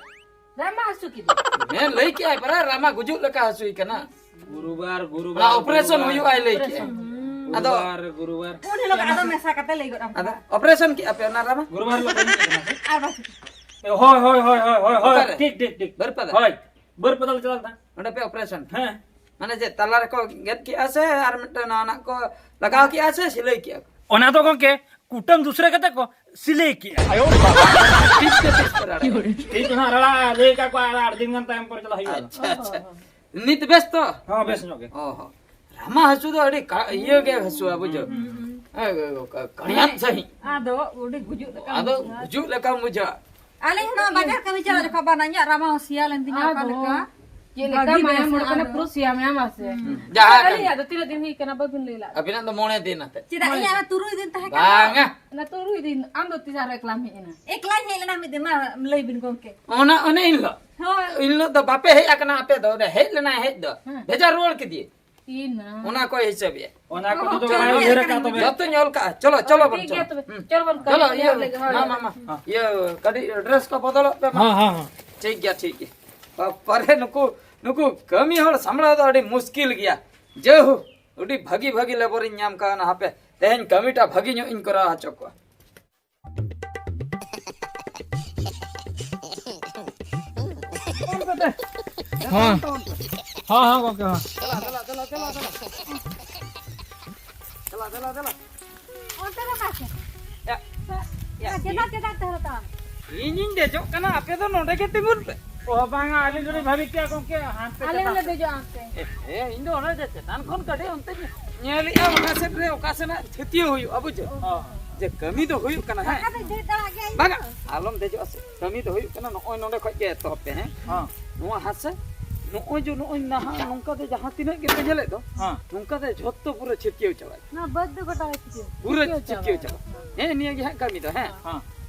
ᱨᱟᱢᱟ ᱦᱟᱹᱥᱩ ᱠᱮᱫᱮᱭᱟ? ᱦᱮᱸ, ᱞᱟᱹᱭ ᱠᱮᱜᱼᱟᱭ ᱯᱟᱨᱟ, ᱨᱟᱢᱟ ᱜᱩᱡᱩᱜ ᱞᱮᱠᱟ ᱦᱟᱹᱥᱩᱭ ᱠᱟᱱᱟ᱾ ᱜᱩᱨᱩᱵᱟᱨ, ᱜᱩᱨᱩᱵᱟᱨ, ᱚᱱᱟ operation ᱜᱩᱨᱩᱵᱟᱨ᱾ ᱦᱩᱭᱩᱜᱼᱟᱭ ᱞᱟᱹᱭ ᱠᱮᱜᱼᱟᱭ᱾ ᱦᱩᱸ᱾ ᱟᱫᱚ ᱜᱩᱨᱩᱵᱟᱨ, ᱜᱩᱨᱩᱵᱟᱨ᱾ ᱩᱱ ᱦᱤᱞᱳᱜ ᱟᱫᱚ ᱢᱮᱥᱟ ᱠᱟᱛᱮ ᱞᱟᱹᱭ ᱜᱚᱫ ᱟᱢ ᱟᱫᱚ ᱠᱟᱱᱟ᱾ Operation ᱠᱮᱜᱼᱟ ᱯᱮ ᱚᱱᱟ ᱨᱟᱢᱟ? ᱜᱩᱨᱩᱵᱟᱨ ᱦᱤᱞᱳᱜ ᱵᱟᱹᱧ ᱦᱮᱡ ᱠᱟᱱᱟ ᱥᱮ? ᱟᱨ ᱵᱟᱝ᱾ ᱦᱳᱭ, ᱦᱳᱭ, ᱦᱳᱭ, ᱦᱳᱭ, ᱦᱳᱭ, ᱦᱳᱭ, ᱚᱠᱟᱨᱮ? ᱴᱷᱤᱠ, ᱴᱷᱤᱠ, ᱴᱷᱤᱠ᱾ ᱵᱟᱹᱨᱯᱟᱫᱟ᱾ ᱦᱳᱭ, ᱵᱟᱹᱨᱯᱟᱫᱟ ᱞᱮ ᱪᱟᱞᱟᱣ ᱞᱮᱱᱟ᱾ ᱚᱸᱰᱮ ᱯᱮ operation? ᱦᱮᱸ᱾ ᱢᱟᱱᱮ ᱪᱮᱫ, ᱛᱟᱞᱟ ᱨᱮᱠᱚ ᱜᱮᱫ ᱠᱮᱜᱼᱟ ᱥᱮ ᱟᱨ ᱢᱤᱫᱴᱟᱝ ᱱᱟᱣᱟᱱᱟᱜ ᱠᱚ ᱞᱟᱜᱟᱣ ᱠᱮᱜᱼᱟ ᱥᱮ ᱥᱤᱞᱟᱹᱭ ᱠᱮᱜᱼᱟ ᱠᱚ? ᱚᱱᱟ ᱫᱚ ᱜᱚᱢᱠᱮ, ᱠᱩᱴᱟᱹᱢ ᱫᱩᱥᱨᱟᱹ ᱠᱟᱛᱮ ᱠᱚ ᱥᱤᱞᱟᱹᱭ ᱠᱮᱜᱼᱟ᱾ ᱛᱤᱥ ᱛᱮ ᱛᱤᱥ ᱯᱮ ᱨᱟᱲᱟᱭᱟ? ᱛᱤᱥ ᱫᱚ ᱦᱟᱸᱜ ᱨᱟᱲᱟ ᱞᱟᱹᱭ ᱠᱟᱜ ᱠᱚᱣᱟ, ᱟᱨ ᱟᱹᱰᱤ ᱫᱤᱱ ᱜᱟᱱ ᱛᱟᱭᱚᱢ ᱯᱚᱨᱮ ᱪᱟᱞᱟᱜ ᱦᱩᱭᱩᱜᱼᱟ᱾ ᱟᱪᱪᱷᱟ, ᱟᱪᱪᱷᱟ᱾ ᱱᱤᱛ ᱵᱮᱥ ᱛᱚ? ᱦᱚᱸ, ᱵᱮᱥ ᱧᱚᱜ ᱜᱮ᱾ ᱚ ᱦᱚᱸ᱾ ᱨᱟᱢᱟ ᱦᱟᱹᱥᱩ ᱫᱚ ᱟᱹᱰᱤ ᱠᱟ-, ᱤᱭᱟᱹ ᱜᱮ ᱦᱟᱹᱥᱩᱣᱟ, ᱵᱩᱡᱷᱟᱹᱣ? ᱦᱩᱸ, ᱦᱩᱸ, ᱦᱩᱸ᱾ ᱦᱮᱸ, ᱠᱟᱹᱲᱤᱭᱟᱱ ᱥᱟᱺᱦᱤᱡ᱾ ᱟᱫᱚ ᱟᱹᱰᱤ ᱜᱩᱡᱩᱜ ᱞᱮᱠᱟ ᱟᱫᱚ ᱵᱩᱡᱷᱟᱹᱜᱼᱟ᱾ ᱜᱩᱡᱩᱜ ᱞᱮᱠᱟᱢ ᱵᱩᱡᱷᱟᱹᱣᱟ᱾ ᱟᱹᱞᱤᱧ ᱦᱚᱸ ᱱᱚᱣᱟ ᱵᱟᱡᱟᱨ ᱠᱟᱹᱢᱤ ᱪᱟᱞᱟᱜ ᱡᱚᱠᱷᱚᱱ ᱵᱟᱱᱟ ᱤᱧᱟᱹᱜ ᱨᱟᱢᱟ ᱦᱚᱸ ᱥᱮᱭᱟ ᱞᱮᱱ ᱛᱤᱧᱟ ᱚᱠᱟ ᱟᱫᱚ ᱞᱮᱠᱟ᱾ ᱪᱮᱫ ᱞᱮᱠᱟ ᱵᱷᱟᱹᱜᱤ ᱢᱟᱭᱟᱢ ᱵᱮᱥ ᱦᱚᱲ ᱠᱟᱱᱟ, ᱟᱫᱚ᱾ ᱯᱩᱨᱟᱹ ᱥᱮᱭᱟ ᱢᱟᱭᱟᱢ ᱟᱥᱮ᱾ ᱦᱩᱸ᱾ ᱡᱟᱦᱟᱸ ᱠᱟᱱᱟ᱾ ᱟᱹᱞᱤᱧᱟᱜ ᱫᱚ ᱛᱤᱱᱟᱹᱜ ᱫᱤᱱ ᱦᱩᱭ ᱠᱟᱱᱟ ᱵᱟᱹᱵᱤᱱ ᱞᱟᱹᱭ ᱞᱟᱜ ᱟᱹᱵᱤᱱᱟᱜ ᱫᱚ ᱢᱚᱬᱮ ᱫᱤᱱ ᱟᱛᱮ᱾ ᱪᱮᱫᱟᱜ ᱢᱚᱬᱮ ᱤᱧᱟᱹᱜ ᱫᱤᱱ᱾ ᱛᱩᱨᱩᱭ ᱫᱤᱱ ᱛᱟᱦᱮᱸ ᱠᱟᱱᱟ? ᱵᱟᱝᱟ᱾ ᱚᱱᱟ ᱛᱩᱨᱩᱭ ᱫᱤᱱ ᱟᱢ ᱫᱚ ᱛᱤᱥ ᱟᱨ ᱮᱠᱞᱟᱢ ᱦᱮᱡ ᱮᱱᱟ? ᱮᱠᱞᱟᱧ ᱦᱮᱡ ᱞᱮᱱᱟ ᱢᱤᱫ ᱫᱤᱱ, ᱢᱟ ᱞᱟᱹᱭ ᱵᱤᱱ ᱜᱚᱢᱠᱮ᱾ ᱚᱱᱟ, ᱚᱱᱮ ᱤᱱ ᱦᱤᱞᱳᱜ᱾ ᱦᱳᱭ᱾ ᱤᱱ ᱦᱤᱞᱳᱜ ᱫᱚ ᱵᱟᱯᱮ ᱦᱮᱡ ᱟᱠᱟᱱᱟ ᱟᱯᱮ ᱫᱚ, ᱚᱸᱰᱮ ᱦᱮᱡ ᱞᱮᱱᱟᱭ ᱦᱮᱡ ᱫᱚ᱾ ᱦᱮᱸ᱾ ᱵᱷᱮᱡᱟ ᱨᱩᱣᱟᱹᱲ ᱠᱮᱫᱮᱭᱟᱹᱧ᱾ ᱤᱱᱟ᱾ ᱚᱱᱟ ᱠᱚᱭ ᱦᱤᱥᱟᱹᱵᱮᱜᱼᱟ᱾ ᱚᱱᱟ ᱠᱚ ᱡᱚᱛᱚ ᱵᱟᱲᱟᱭ ᱩᱭᱦᱟᱹᱨ ᱟᱠᱟᱫ ᱛᱚᱵᱮ᱾ ᱡᱚᱛᱚᱧ ᱚᱞ ᱠᱟᱜᱼᱟ᱾ ᱪᱚᱞᱚ, ᱪᱚᱞᱚ ᱵᱚᱱ ᱴᱷᱤᱠ ᱜᱮᱭᱟ ᱪᱚᱞᱚ᱾ ᱛᱚᱵᱮ᱾ ᱦᱩᱸ᱾ ᱪᱚᱞᱚ ᱵᱚᱱ ᱪᱚᱞᱚ, ᱠᱟᱹᱢᱤ ᱤᱭᱟᱹ, ᱞᱮᱜᱮ, ᱦᱳᱭ᱾ ᱢᱟ, ᱢᱟ, ᱢᱟ᱾ ᱦᱮᱸ᱾ ᱤᱭᱟᱹ, ᱠᱟᱹᱴᱤᱡ dress ᱠᱚ ᱵᱚᱫᱚᱞᱚᱜ ᱯᱮ, ᱢᱟ᱾ ᱦᱮᱸ, ᱦᱮᱸ, ᱦᱮᱸ᱾ ᱴᱷᱤᱠ ᱜᱮᱭᱟ, ᱴᱷᱤᱠ ᱜᱮᱭᱟ᱾ ᱵᱟᱯᱟᱨᱮ, ᱱᱩᱠᱩ, ᱱᱩᱠᱩ ᱠᱟᱹᱢᱤ ᱦᱚᱲ ᱥᱟᱢᱵᱲᱟᱣ ᱫᱚ ᱟᱹᱰᱤ ᱢᱩᱥᱠᱤᱞ ᱜᱮᱭᱟ᱾ ᱡᱟᱭᱦᱳᱠ, ᱟᱹᱰᱤ ᱵᱷᱟᱹᱜᱤ, ᱵᱷᱟᱹᱜᱤ labour ᱤᱧ ᱧᱟᱢ ᱠᱟᱣᱱᱟ᱾ ᱦᱟᱯᱮ, ᱛᱮᱦᱮᱧ ᱠᱟᱹᱢᱤᱴᱟ ᱵᱷᱟᱹᱜᱤ ᱧᱚᱜ ᱤᱧ ᱠᱚᱨᱟᱣ ᱦᱚᱪᱚ ᱠᱚᱣᱟ᱾ ᱦᱮᱸ, ᱦᱮᱸ, ᱦᱮᱸ, ᱜᱚᱢᱠᱮ, ᱦᱮᱸ᱾ ᱫᱮᱞᱟ, ᱫᱮᱞᱟ᱾ ᱚᱱᱛᱮ ᱫᱚ ᱚᱠᱟ ᱥᱮᱫ? ᱭᱟ, ᱭᱟ, ᱪᱮᱫᱟᱜ, ᱪᱮᱫᱟᱜ ᱛᱮ ᱦᱚᱨᱚᱜ ᱛᱟᱢ? ᱤᱧᱤᱧ ᱫᱮᱡᱚᱜ ᱠᱟᱱᱟ, ᱟᱯᱮ ᱫᱚ ᱱᱚᱰᱮ ᱜᱮ ᱛᱤᱸᱜᱩᱱ ᱯᱮ᱾ ᱚ, ᱵᱟᱝᱟ, ᱟᱹᱞᱤᱧ ᱫᱚᱞᱤᱧ ᱵᱷᱟᱹᱵᱤ ᱠᱮᱜᱼᱟ ᱜᱚᱢᱠᱮ, ᱦᱟᱱᱛᱮ ᱟᱞᱮ ᱪᱮᱛᱟᱱ ᱦᱚᱸᱞᱮ ᱥᱮᱫ᱾ ᱫᱮᱡᱚᱜᱼᱟ ᱚᱱᱛᱮ᱾ ᱮ, ᱮ, ᱤᱧ ᱫᱚ ᱚᱱᱟ ᱡᱮ ᱪᱮᱛᱟᱱ ᱠᱷᱚᱱ ᱠᱟᱹᱴᱤᱡ ᱚᱱᱛᱮᱧ ᱧᱮᱞᱮᱜᱼᱟ, ᱚᱱᱟ ᱥᱮᱫ ᱨᱮ ᱚᱠᱟ ᱥᱮᱱᱟᱜ ᱪᱷᱟᱹᱛᱤᱭᱟᱹ ᱦᱩᱭᱩᱜᱼᱟ, ᱵᱩᱡᱷᱟᱹᱣ? ᱚ᱾ ᱡᱮ ᱠᱟᱹᱢᱤ ᱫᱚ ᱦᱩᱭᱩᱜ ᱠᱟᱱᱟ, ᱦᱮᱸ? ᱚᱠᱟ ᱥᱮᱫ ᱫᱮᱡ ᱫᱟᱲᱮᱭᱟᱜ ᱜᱮᱭᱟ ᱤᱧ ᱵᱟᱝᱟ, ᱫᱚ? ᱟᱞᱚᱢ ᱫᱮᱡᱚᱜᱼᱟ ᱥᱮ᱾ ᱠᱟᱹᱢᱤ ᱫᱚ ᱦᱩᱭᱩᱜ ᱠᱟᱱᱟ, ᱱᱚᱜᱼᱚᱭ ᱱᱚᱰᱮ ᱠᱷᱚᱡ ᱜᱮ ᱮᱛᱚᱦᱚᱵ ᱯᱮ, ᱦᱮᱸ? ᱦᱮᱸ᱾ ᱱᱚᱣᱟ ᱦᱟᱥᱟ, ᱱᱚᱜᱼᱚᱭ ᱡᱮ ᱱᱚᱜᱼᱚᱭ ᱱᱟᱦᱟᱜ ᱱᱚᱝᱠᱟ ᱛᱮ ᱡᱟᱦᱟᱸ ᱛᱤᱱᱟᱹᱜ ᱜᱮᱯᱮ ᱧᱮᱞᱮᱫ ᱫᱚ, ᱦᱮᱸ᱾ ᱱᱚᱝᱠᱟ ᱛᱮ ᱡᱷᱚᱛᱚ ᱯᱩᱨᱟᱹ ᱪᱷᱟᱹᱛᱤᱭᱟᱹ ᱪᱟᱵᱟᱭ᱾ ᱱᱚᱣᱟ ᱵᱟᱹᱫᱽ ᱫᱚ ᱜᱚᱴᱟ ᱜᱮ ᱪᱷᱟᱹᱛᱤᱭᱟᱹ᱾ ᱯᱩᱨᱟᱹ ᱪᱷᱟᱹᱛᱤᱭᱟᱹ ᱪᱷᱟᱹᱛᱤᱭᱟᱹ ᱪᱟᱵᱟᱭ᱾ ᱪᱟᱵᱟ᱾ ᱦᱮᱸ, ᱱᱤᱭᱟᱹ ᱜᱮ ᱦᱟᱸᱜ ᱠᱟᱹᱢᱤ ᱫᱚ, ᱦᱮᱸ᱾ ᱦᱮᱸ᱾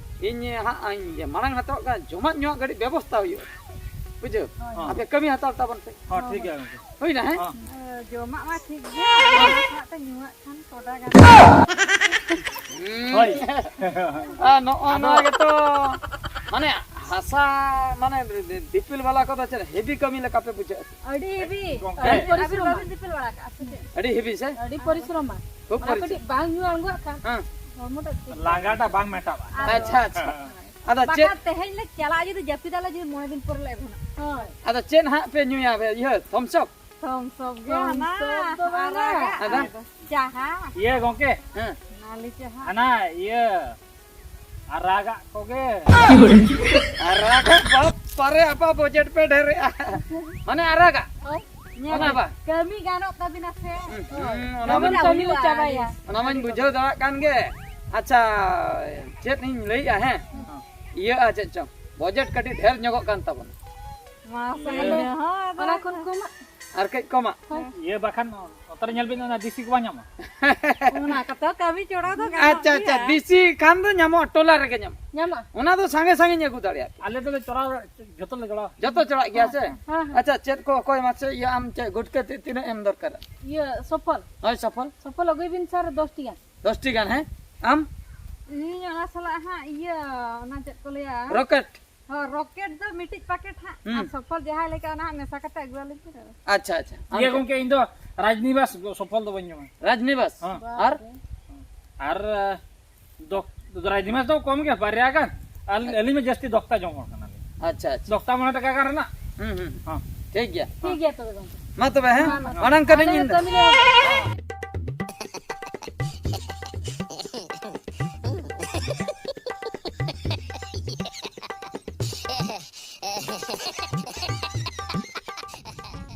ᱤᱧ ᱦᱟᱸᱜ ᱤᱧ ᱢᱟᱲᱟᱝ ᱦᱟᱛᱟᱣ ᱠᱟᱱ ᱡᱚᱢᱟᱜ ᱧᱩᱣᱟᱜ ᱠᱟᱹᱴᱤᱡ ᱵᱮᱵᱚᱥᱛᱷᱟ ᱦᱩᱭᱩᱜᱼᱟ᱾ ᱵᱩᱡᱷᱟᱹᱣ? ᱦᱮᱸ᱾ ᱟᱯᱮ ᱠᱟᱹᱢᱤ ᱦᱟᱛᱟᱲ ᱛᱟᱵᱚᱱ ᱯᱮ᱾ ᱦᱚᱸ, ᱴᱷᱤᱠ ᱜᱮᱭᱟ ᱜᱚᱢᱠᱮ᱾ ᱦᱩᱭᱱᱟ, ᱦᱮᱸ? ᱦᱚᱸ᱾ ᱮ, ᱡᱚᱢᱟᱜ ᱢᱟ ᱴᱷᱤᱠ ᱜᱮᱭᱟ, ᱚᱱᱟ ᱥᱟᱶᱛᱮ ᱧᱩᱣᱟᱜ ᱠᱷᱟᱱ ᱥᱚᱰᱟ ᱜᱟᱱ᱾ ᱦᱩᱸ᱾ ᱦᱳᱭ᱾ ᱟᱨ ᱱᱚᱜᱼᱚ ᱟᱫᱚ ᱱᱚᱣᱟ ᱜᱮᱛᱚ, ᱢᱟᱱᱮ ᱦᱟᱥᱟ, ᱢᱟᱱᱮ ᱫᱤᱯᱤᱞ ᱵᱟᱞᱟ ᱠᱚᱫᱚ ᱪᱮᱫ heavy ᱠᱟᱹᱢᱤ ᱞᱮᱠᱟ ᱯᱮ ᱵᱩᱡᱷᱟᱹᱜᱼᱟ? ᱟᱹᱰᱤ heavy᱾ ᱜᱚᱢᱠᱮ᱾ ᱟᱹᱰᱤ ᱯᱚᱨᱤᱥᱨᱚᱢᱟ᱾ ᱟᱹᱵᱤᱱ ᱵᱟᱹᱵᱤᱱ ᱫᱤᱯᱤᱞ ᱵᱟᱲᱟ ᱠᱟᱜᱼᱟ ᱥᱮ ᱪᱮᱫ? ᱟᱹᱰᱤ heavy ᱥᱮ? ᱟᱹᱰᱤ ᱯᱚᱨᱤᱥᱨᱚᱢᱟ᱾ ᱠᱷᱩᱵ ᱚᱱᱟ ᱯᱚᱨᱤᱥᱨᱚᱢ᱾ ᱠᱟᱹᱴᱤᱡ ᱵᱟᱝ ᱧᱩ ᱟᱬᱜᱚᱣᱟᱜ ᱠᱷᱟᱱ ᱦᱮᱸ᱾ ᱦᱚᱲᱢᱚ ᱴᱟᱜ ᱴᱷᱤᱠ ᱞᱟᱸᱜᱟᱴᱟ ᱵᱟᱝ ᱢᱮᱴᱟᱜᱼᱟ᱾ ᱟᱫᱚ ᱟᱪᱪᱷᱟ, ᱟᱪᱪᱷᱟ᱾ ᱦᱮᱸ᱾ ᱟᱫᱚ ᱵᱟᱠᱷᱟᱱ ᱪᱮᱫ? ᱛᱮᱦᱮᱧ ᱞᱮ ᱪᱟᱞᱟᱜᱼᱟ, ᱡᱩᱫᱤ ᱡᱟᱹᱯᱤᱫᱟᱞᱮ, ᱡᱩᱫᱤ ᱢᱚᱬᱮ ᱫᱤᱱ ᱯᱚᱨᱮ ᱞᱮ ᱮᱵᱷᱮᱱᱟ᱾ ᱦᱳᱭ᱾ ᱟᱫᱚ ᱪᱮᱫ ᱦᱟᱸᱜ ᱯᱮ ᱧᱩᱭᱟ? ᱤᱭᱟᱹ, Thums Up? Thums Up ᱜᱮ ᱦᱟᱱᱟ, Thums Up ᱫᱚ ᱵᱟᱝᱟ᱾ ᱟᱨᱟᱜᱟᱜ᱾ ᱟᱫᱚ? ᱪᱟᱦᱟ᱾ ᱤᱭᱟᱹ ᱜᱚᱝᱠᱮ, ᱦᱮᱸ᱾ ᱱᱟᱞᱤ ᱪᱟᱦᱟ᱾ ᱦᱟᱱᱟ ᱤᱭᱟᱹ ᱟᱨᱟᱜᱟᱜ ᱠᱚᱜᱮ᱾ ᱟᱨᱟᱜᱟᱜ, ᱵᱟᱯ ᱯᱟᱨᱮ ᱟᱯᱟ budget ᱯᱮ ᱰᱷᱮᱨᱮᱜᱼᱟ᱾ ᱢᱟᱱᱮ ᱟᱨᱟᱜᱟᱜ? ᱦᱳᱭ᱾ ᱧᱮᱞ ᱚᱱᱟ ᱵᱮᱱ᱾ ᱵᱟ? ᱠᱟᱹᱢᱤ ᱜᱟᱱᱚᱜ ᱛᱟᱵᱤᱱᱟ ᱥᱮ? ᱦᱩᱸ, ᱦᱩᱸ, ᱚᱱᱟ ᱵᱟᱵᱚᱱ ᱢᱟ᱾ ᱠᱟᱹᱢᱤ ᱞᱮ ᱦᱩᱭᱩᱜᱼᱟ᱾ ᱪᱟᱵᱟᱭᱟ᱾ ᱚᱱᱟ ᱢᱟᱧ ᱵᱩᱡᱷᱟᱹᱣ ᱫᱟᱲᱮᱭᱟᱜ ᱠᱟᱱ ᱜᱮ᱾ ᱟᱪᱪᱷᱟ, ᱪᱮᱫ ᱤᱧ ᱞᱟᱹᱭᱮᱜᱼᱟ, ᱦᱮᱸ? ᱦᱮᱸ᱾ ᱤᱭᱟᱹᱜᱼᱟ ᱪᱮᱫ ᱪᱚᱝ, budget ᱠᱟᱹᱴᱤᱡ ᱰᱷᱮᱨ ᱧᱚᱜᱚᱜ ᱠᱟᱱ ᱛᱟᱵᱚᱱᱟ᱾ ᱢᱟ ᱥᱮ ᱦᱮᱸ᱾ ᱤᱱᱟᱹ ᱦᱚᱸ ᱟᱫᱚ ᱚᱱᱟ ᱠᱷᱚᱱ ᱠᱚᱢᱟᱜ᱾ ᱟᱨ ᱠᱟᱹᱡ ᱠᱚᱢᱟᱜ᱾ ᱦᱳᱭ᱾ ᱤᱭᱟᱹ ᱵᱟᱠᱷᱟᱱ ᱚᱛᱟᱨ ᱧᱮᱞ ᱵᱤᱱ, ᱚᱱᱟ ᱫᱮᱥᱤ ᱠᱚ ᱵᱟᱝ ᱧᱟᱢᱚᱜᱼᱟ? ᱚᱱᱟ ᱠᱟᱛᱮ ᱠᱟᱹᱢᱤ ᱪᱚᱲᱟ ᱫᱚ ᱜᱟᱱᱚᱜ ᱟᱪᱪᱷᱟ, ᱟᱪᱪᱷᱟ, ᱜᱮᱭᱟ᱾ ᱫᱮᱥᱤ ᱠᱷᱟᱱ ᱫᱚ ᱧᱟᱢᱚᱜᱼᱟ, ᱴᱚᱞᱟ ᱨᱮᱜᱮ ᱧᱟᱢᱚᱜᱼᱟ᱾ ᱧᱟᱢᱚᱜᱼᱟ᱾ ᱚᱱᱟ ᱫᱚ ᱥᱟᱸᱜᱮ ᱥᱟᱸᱜᱮᱧ ᱟᱹᱜᱩ ᱫᱟᱲᱮᱭᱟᱜᱼᱟ᱾ ᱟᱞᱮ ᱫᱚᱞᱮ ᱪᱚᱲᱟᱣ, ᱡᱚᱛᱚ ᱞᱮ ᱪᱚᱲᱟᱣᱟ᱾ ᱡᱚᱛᱚ ᱪᱚᱲᱟᱜ ᱜᱮᱭᱟ ᱥᱮ? ᱦᱮᱸ, ᱦᱮᱸ᱾ ᱟᱪᱪᱷᱟ, ᱪᱮᱫ ᱠᱚ ᱚᱠᱚᱭ ᱢᱟᱥᱮ ᱤᱭᱟᱹ ᱟᱢ ᱪᱮᱫ ᱜᱩᱴᱠᱟᱹ ᱛᱤ-, ᱛᱤᱱᱟᱹᱜ ᱮᱢ ᱫᱚᱨᱠᱟᱨᱟ? ᱤᱭᱟᱹ ᱥᱚᱯᱷᱚᱞ᱾ ᱦᱳᱭ, ᱥᱚᱯᱷᱚᱞ᱾ ᱥᱚᱯᱷᱚᱞ ᱟᱹᱜᱩᱭ ᱵᱤᱱ ᱥᱟᱨ ᱫᱚᱥ ᱴᱤ ᱜᱟᱱ᱾ ᱫᱚᱥ ᱴᱤ ᱜᱟᱱ, ᱦᱮᱸ? ᱟᱢ? ᱤᱧ ᱚᱱᱟ ᱥᱟᱞᱟᱜ ᱦᱟᱸᱜ ᱤᱭᱟᱹ, ᱚᱱᱟ ᱪᱮᱫ ᱠᱚ ᱞᱟᱹᱭᱟ? ᱨᱚᱠᱮᱴ᱾ ᱦᱚᱸ, ᱨᱚᱠᱮᱴ ᱫᱚ ᱢᱤᱫᱴᱤᱡ ᱯᱮᱠᱮᱴ ᱦᱟᱸᱜ, ᱦᱩᱸ᱾ ᱟᱨ ᱥᱚᱯᱷᱚᱞ ᱡᱟᱦᱟᱸᱭ ᱞᱮᱠᱟ ᱚᱱᱟ ᱦᱟᱸᱜ ᱢᱮᱥᱟ ᱠᱟᱛᱮ ᱟᱹᱜᱩ ᱟᱹᱞᱤᱧ ᱯᱮ᱾ ᱟᱪᱪᱷᱟ, ᱟᱪᱪᱷᱟ᱾ ᱟᱢ ᱤᱭᱟᱹ ᱪᱮᱫ? ᱜᱚᱝᱠᱮ, ᱤᱧ ᱫᱚ ᱨᱟᱡᱽᱱᱤᱵᱟᱥ ᱥᱚᱯᱷᱚᱞ ᱫᱚ ᱵᱟᱹᱧ ᱡᱚᱢᱟ᱾ ᱨᱟᱡᱽᱱᱤᱵᱟᱥ? ᱦᱚᱸ᱾ ᱟᱨ? ᱟᱨ, ᱫᱚ-, ᱨᱟᱡᱽᱱᱤᱵᱟᱥ ᱫᱚ ᱠᱚᱢ ᱜᱮ, ᱵᱟᱨᱭᱟ ᱜᱟᱱ᱾ ᱟᱨ ᱟᱹᱞᱤᱧ ᱢᱟ ᱡᱟᱹᱥᱛᱤ ᱫᱚᱠᱛᱟ ᱡᱚᱢ ᱦᱚᱲ ᱠᱟᱱᱟᱞᱤᱧ᱾ ᱟᱪᱪᱷᱟ, ᱟᱪᱪᱷᱟ᱾ ᱫᱚᱠᱛᱟ ᱢᱚᱬᱮ ᱴᱟᱠᱟ ᱜᱟᱱ ᱨᱮᱱᱟᱜ᱾ ᱦᱩᱸ, ᱦᱩᱸ᱾ ᱦᱚᱸ᱾ ᱴᱷᱤᱠ ᱜᱮᱭᱟ᱾ ᱴᱷᱤᱠ ᱜᱮᱭᱟ ᱛᱚᱵᱮ ᱜᱚᱝᱠᱮ᱾ ᱢᱟ ᱛᱚᱵᱮ, ᱦᱮᱸ? ᱟᱞᱮ ᱦᱚᱸ ᱠᱟᱹᱢᱤ ᱞᱮ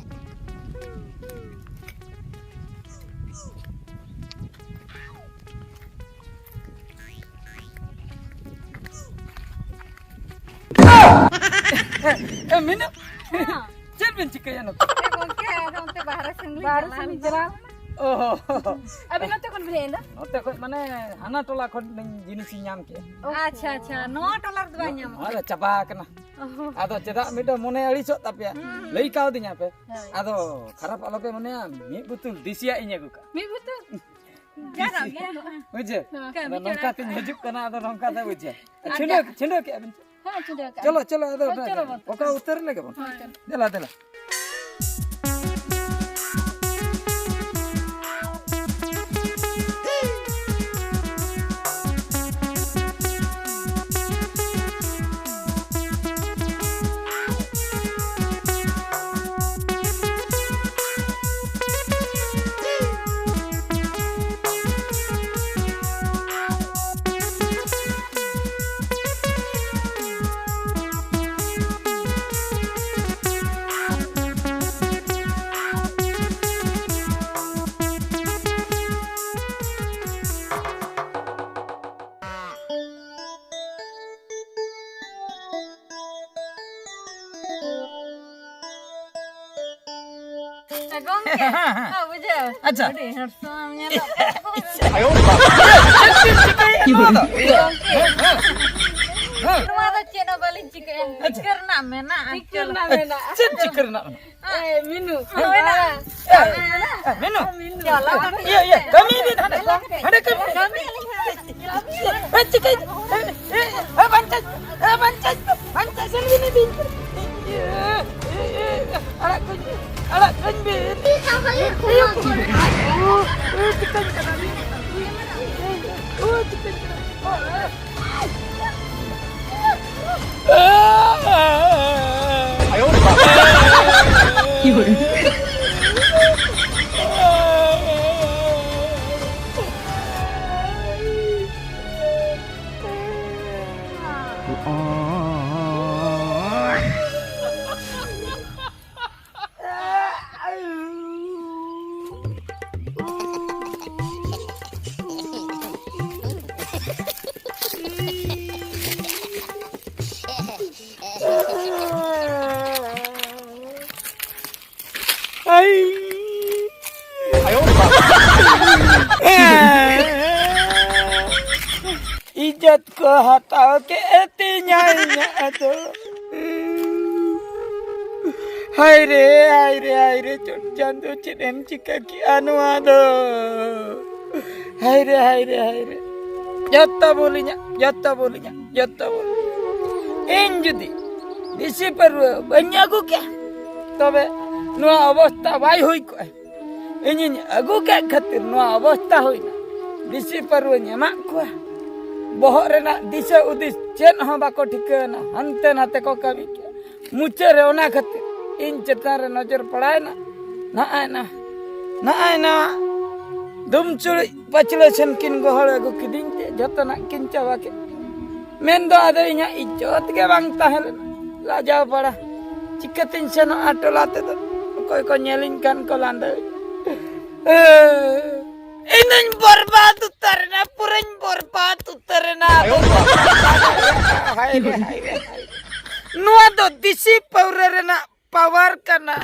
ᱮ, ᱢᱤᱱᱩ᱾ ᱦᱮᱸ᱾ ᱪᱮᱫ ᱵᱤᱱ ᱪᱤᱠᱟᱹᱭᱟ ᱱᱚᱛᱮ? ᱮ, ᱜᱚᱝᱠᱮ, ᱟᱫᱚ ᱚᱱᱛᱮ ᱵᱟᱦᱨᱮ ᱥᱮᱱ ᱞᱤᱧ ᱵᱟᱦᱨᱮ ᱪᱟᱞᱟᱣ ᱥᱮᱱ ᱞᱤᱧ ᱞᱮᱱᱟ᱾ ᱪᱟᱞᱟᱣ ᱞᱮᱱᱟ᱾ ᱚ᱾ ᱟᱹᱵᱤᱱ ᱱᱚᱛᱮ ᱠᱷᱚᱱ ᱵᱤᱱ ᱦᱮᱡ ᱮᱱᱟ? ᱱᱚᱛᱮ ᱠᱷᱚᱱ ᱢᱟᱱᱮ ᱦᱟᱱᱟ ᱴᱚᱞᱟ ᱠᱷᱚᱱ ᱞᱤᱧ ᱡᱤᱱᱤᱥ ᱤᱧ ᱧᱟᱢ ᱠᱮᱜᱼᱟ᱾ ᱟᱪᱪᱷᱟ, ᱟᱪᱪᱷᱟ, ᱱᱚᱣᱟ ᱴᱚᱞᱟ ᱨᱮᱫᱚ ᱵᱟᱭ ᱧᱟᱢᱚᱜᱼᱟ᱾ ᱱᱚᱣᱟ ᱫᱚ ᱪᱟᱵᱟ ᱟᱠᱟᱱᱟ᱾ ᱚ᱾ ᱟᱫᱚ ᱪᱮᱫᱟᱜ ᱢᱤᱫᱴᱟᱝ ᱢᱚᱱᱮ ᱟᱹᱲᱤᱥᱚᱜ ᱛᱟᱯᱮᱭᱟ? ᱦᱩᱸ, ᱦᱩᱸ᱾ ᱞᱟᱹᱭ ᱠᱟᱣᱫᱤᱧᱟ ᱯᱮ᱾ ᱦᱳᱭ᱾ ᱟᱫᱚ ᱠᱷᱟᱨᱟᱯ ᱟᱞᱚᱯᱮ ᱢᱚᱱᱮᱭᱟ, ᱢᱤᱫ ᱵᱩᱛᱩᱞ ᱫᱮᱥᱤᱭᱟᱜ ᱤᱧ ᱟᱹᱜᱩ ᱠᱟᱜᱼᱟ᱾ ᱢᱤᱫ ᱵᱩᱛᱩᱞ? ᱡᱟᱜᱟᱵ ᱜᱟᱱᱚᱜᱼᱟ᱾ ᱵᱩᱡᱷᱟᱹᱣ? ᱦᱮᱸ, ᱟᱫᱚ ᱢᱤᱫ ᱱᱚᱝᱠᱟ ᱪᱚᱲᱟ᱾ ᱛᱤᱧ ᱦᱤᱡᱩᱜ ᱠᱟᱱᱟ, ᱟᱫᱚ ᱱᱚᱝᱠᱟ ᱫᱚ ᱵᱩᱡᱷᱟᱹᱣ᱾ ᱟᱨ ᱪᱷᱤᱸᱰᱟᱹᱣ, ᱪᱷᱤᱸᱰᱟᱹᱣ ᱠᱮᱜᱼᱟ ᱵᱤᱱ? ᱦᱮᱸ, ᱪᱷᱤᱸᱰᱟᱹᱣ ᱠᱟᱜᱼᱟ᱾ ᱪᱚᱞᱚ, ᱪᱚᱞᱚ, ᱟᱫᱚ ᱦᱳᱭ, ᱪᱚᱞᱚ ᱵᱚᱱ᱾ ᱚᱠᱟ ᱩᱛᱟᱹᱨ ᱞᱮᱜᱮ ᱵᱚᱱ᱾ ᱦᱳᱭ, ᱪᱚᱞᱚ᱾ ᱫᱮᱞᱟ, ᱫᱮᱞᱟ᱾ ᱜᱚᱝᱠᱮ, ᱦᱮᱸ, ᱦᱮᱸ᱾ ᱦᱮᱸ, ᱵᱩᱡᱷᱟᱹᱣ᱾ ᱟᱪᱪᱷᱟ᱾ ᱟᱹᱰᱤ handsome ᱧᱮᱞᱚᱜ ᱠᱟᱱᱟ᱾ ᱪᱮᱫ ᱵᱤᱱ ᱪᱤᱠᱟᱹᱭᱮᱫ ᱱᱚᱣᱟ ᱫᱚ? ᱜᱚᱝᱠᱮ, ᱦᱮᱸ, ᱦᱮᱸ᱾ ᱱᱚᱣᱟ ᱫᱚ ᱪᱮᱫ ᱦᱚᱸ ᱵᱟᱹᱞᱤᱧ ᱪᱤᱠᱟᱹᱭᱟ᱾ ᱟᱪᱪᱷᱟ᱾ ᱪᱤᱠᱟᱹ ᱨᱮᱱᱟᱜ ᱢᱮᱱᱟᱜᱼᱟ᱾ ᱪᱤᱠᱟᱹ ᱨᱮᱱᱟᱜ ᱢᱮᱱᱟᱜᱼᱟ᱾ ᱪᱮᱫ ᱪᱤᱠᱟᱹ ᱨᱮᱱᱟᱜ ᱢᱮᱱᱟᱜᱼᱟ? ᱮ, ᱢᱤᱱᱩ᱾ ᱦᱳᱭ ᱱᱟ᱾ ᱮ, ᱮ, ᱢᱤᱱᱩ᱾ ᱪᱟᱞᱟᱜ ᱠᱟᱱᱟ᱾ ᱤᱭᱟᱹ, ᱤᱭᱟᱹ, ᱠᱟᱹᱢᱤ ᱵᱤᱱ ᱦᱟᱸᱰᱮ᱾ ᱦᱟᱸᱰᱮ ᱠᱟᱹᱢᱤ᱾ ᱠᱟᱹᱢᱤ ᱟᱹᱞᱤᱧ ᱦᱟᱸᱜ᱾ ᱮ, ᱪᱤᱠᱟᱹᱭ? ᱮ, ᱮ, ᱮ, ᱵᱟᱧᱪᱟᱣ, ᱮ, ᱵᱟᱧᱪᱟᱣ, ᱵᱟᱧᱪᱟᱣ, ᱥᱮᱱ ᱵᱤᱱ ᱤᱫᱤ᱾ ᱮ, ᱮ, ᱮ, ᱟᱲᱟᱜ ᱠᱟᱹᱧ ᱵᱤᱱ, ᱟᱲᱟᱜ ᱠᱟᱹᱧ ᱵᱤᱱ᱾ ᱚ, ᱚ, ᱪᱤᱠᱟᱹᱧ ᱠᱟᱱᱟ? ᱚ, ᱪᱤᱠᱟᱹᱧ ᱠᱟᱱᱟ? ᱚ, ᱮ᱾ ᱤᱡᱽᱡᱚᱛ ᱠᱚ ᱦᱟᱛᱟᱣ ᱠᱮᱫ ᱛᱤᱧᱟᱹ ᱤᱧᱟᱹᱜ ᱫᱚ᱾ ᱦᱟᱭ ᱨᱮ, ᱦᱟᱭ ᱨᱮ, ᱦᱟᱭ ᱨᱮ, ᱪᱚᱴ ᱪᱟᱸᱫᱚ ᱪᱮᱫ ᱮᱢ ᱪᱤᱠᱟᱹ ᱠᱮᱜᱼᱟ ᱱᱚᱣᱟ ᱫᱚ? ᱦᱟᱭ ᱨᱮ, ᱦᱟᱭ ᱨᱮ, ᱦᱟᱭ ᱨᱮ, ᱡᱚᱛᱚ ᱵᱚᱞᱤᱧᱟ, ᱡᱚᱛᱚ ᱵᱚᱞᱤᱧᱟ, ᱡᱚᱛᱚ ᱵᱚᱞᱤᱧᱟ᱾ ᱤᱧ ᱡᱩᱫᱤ ᱫᱮᱥᱤ ᱯᱟᱹᱨᱣᱟᱹ ᱵᱟᱹᱧ ᱟᱹᱜᱩ ᱠᱮᱭᱟ, ᱛᱚᱵᱮ ᱱᱚᱣᱟ ᱚᱵᱚᱥᱛᱟ ᱵᱟᱭ ᱦᱩᱭ ᱠᱚᱜᱼᱟ᱾ ᱤᱧᱤᱧ ᱟᱹᱜᱩ ᱠᱮᱫ ᱠᱷᱟᱹᱛᱤᱨ ᱱᱚᱣᱟ ᱚᱵᱚᱥᱛᱟ ᱦᱩᱭᱱᱟ᱾ ᱫᱮᱥᱤ ᱯᱟᱹᱨᱣᱟᱹᱧ ᱮᱢᱟᱜ ᱠᱚᱣᱟ, ᱵᱚᱦᱚᱜ ᱨᱮᱱᱟᱜ ᱫᱤᱥᱟᱹ ᱦᱩᱫᱤᱥ ᱪᱮᱫ ᱦᱚᱸ ᱵᱟᱠᱚ ᱴᱷᱤᱠᱟᱹᱣᱱᱟ, ᱦᱟᱱᱛᱮ ᱱᱟᱛᱮ ᱠᱚ ᱠᱟᱹᱢᱤ ᱠᱮᱫᱟ᱾ ᱢᱩᱪᱟᱹᱫ ᱨᱮ ᱚᱱᱟ ᱠᱷᱟᱹᱛᱤᱨ ᱤᱧ ᱪᱮᱛᱟᱱ ᱨᱮ ᱱᱚᱡᱚᱨ ᱯᱟᱲᱟᱣᱮᱱᱟ᱾ ᱱᱚᱜᱼᱚᱭ ᱱᱟ, ᱱᱚᱜᱼᱚᱭ ᱱᱟ ᱫᱩᱢᱪᱩᱲᱤ ᱯᱟᱹᱪᱷᱞᱟᱹ ᱥᱮᱱ ᱠᱤᱱ ᱜᱚᱦᱚᱲ ᱟᱹᱜᱩ ᱠᱤᱫᱤᱧ ᱛᱮ ᱡᱚᱛᱚᱱᱟᱜ ᱠᱤᱱ ᱪᱟᱵᱟ ᱠᱮᱫ᱾ ᱢᱮᱱᱫᱚ ᱟᱫᱚ ᱤᱧᱟᱹᱜ ᱤᱡᱽᱡᱚᱛ ᱜᱮ ᱵᱟᱝ ᱛᱟᱦᱮᱸ ᱞᱮᱱᱟ᱾ ᱞᱟᱡᱟᱣ ᱯᱟᱲᱟ ᱪᱤᱠᱟᱹᱛᱤᱧ ᱥᱮᱱᱚᱜᱼᱟ ᱴᱚᱞᱟ ᱛᱮᱫᱚ? ᱚᱠᱚᱭ ᱠᱚ ᱧᱮᱞᱤᱧ ᱠᱷᱟᱱ ᱠᱚ ᱞᱟᱸᱫᱟᱭ᱾ ᱤᱧ ᱫᱚᱧ ᱵᱚᱨᱵᱟᱫ ᱩᱛᱟᱹᱨ ᱮᱱᱟ, ᱯᱩᱨᱟᱹᱧ ᱵᱚᱨᱵᱟᱫ ᱩᱛᱟᱹᱨ ᱮᱱᱟ᱾ ᱦᱟᱭ ᱨᱮ, ᱦᱟᱭ ᱨᱮ, ᱦᱟᱭ ᱨᱮ᱾ ᱱᱚᱣᱟ ᱫᱚ ᱫᱮᱥᱤ ᱯᱟᱹᱣᱨᱟᱹ ᱨᱮᱱᱟᱜ ᱯᱟᱣᱟᱨ ᱠᱟᱱᱟ᱾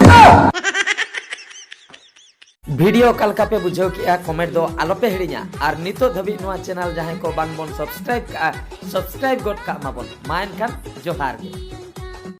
ᱵᱷᱤᱰᱤᱭᱳ ᱚᱠᱟ ᱞᱮᱠᱟ ᱯᱮ ᱵᱩᱡᱷᱟᱹᱣ ᱠᱮᱜᱼᱟ, ᱠᱚᱢᱮᱱᱴ ᱫᱚ ᱟᱞᱚᱯᱮ ᱦᱤᱲᱤᱧᱟ᱾ ᱟᱨ ᱱᱤᱛᱚᱜ ᱫᱷᱟᱹᱵᱤᱡ ᱱᱚᱣᱟ ᱪᱮᱱᱮᱞ ᱡᱟᱦᱟᱸᱭ ᱠᱚ ᱵᱟᱝ ᱵᱚᱱ ᱥᱟᱵᱥᱠᱨᱟᱭᱤᱵ ᱠᱟᱜᱼᱟ, ᱥᱟᱵᱥᱠᱨᱟᱭᱤᱵ ᱜᱚᱫ ᱠᱟᱜ ᱢᱟᱵᱚᱱ᱾ ᱢᱟ ᱮᱱᱠᱷᱟᱱ ᱡᱚᱦᱟᱨ ᱜᱮ᱾